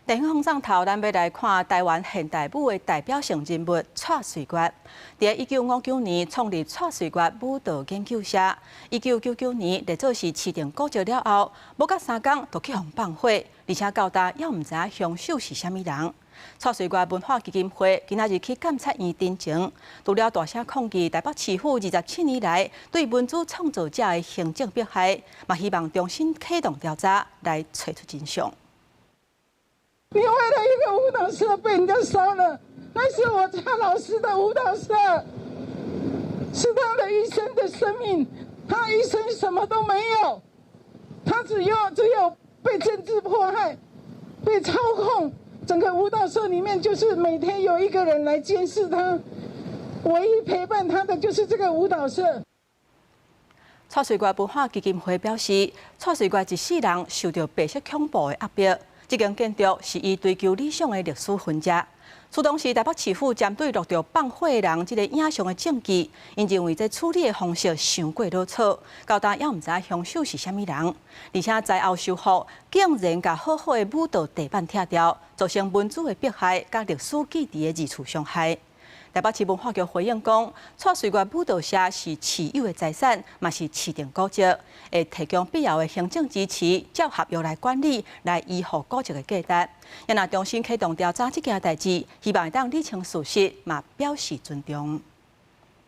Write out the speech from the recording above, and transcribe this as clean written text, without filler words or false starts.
電影風頭，咱欲來看臺灣現代舞的代表性人物蔡瑞月。佇1959年創立蔡瑞月舞蹈研究社，1999年列做是市定古蹟了後，無夠3工就去予放火，而且到今猶毋知影兇手是啥物人。蔡瑞月文化基金會今仔日去監察院陳情，除了大聲抗議臺北市府27年來對文資創造者的行政迫害，嘛希望重新啟動調查來揣出真相。你為了一個舞蹈社被人家燒了，那是我家老師的舞蹈社，是他的一生的生命，他一生什麼都沒有，他只有被政治迫害，被操控，整個舞蹈社裡面就是每天有一個人來監視他，唯一陪伴他的就是這個舞蹈社。蔡瑞月文化基金會表示，蔡瑞月一世人受著白色恐怖的壓迫。這間建築是伊追求理想的歷史痕跡。此當時臺北市府針對錄著放火的人這个影像的證據，𪜶認為這處理的方式傷過魯莽，到今猶毋知兇手是啥物人。而且災後修復竟然共好好的舞蹈地板拆掉，造成文資的迫害，佮歷史記憶的二次傷害。臺北市文化局回應講，蔡瑞月舞蹈社是市有的財產，嘛是市定古蹟，會提供必要的行政支持，照合約來管理，來維護古蹟的價值。若重新啟動調查這件代誌，希望會當理清事實，嘛表示尊重。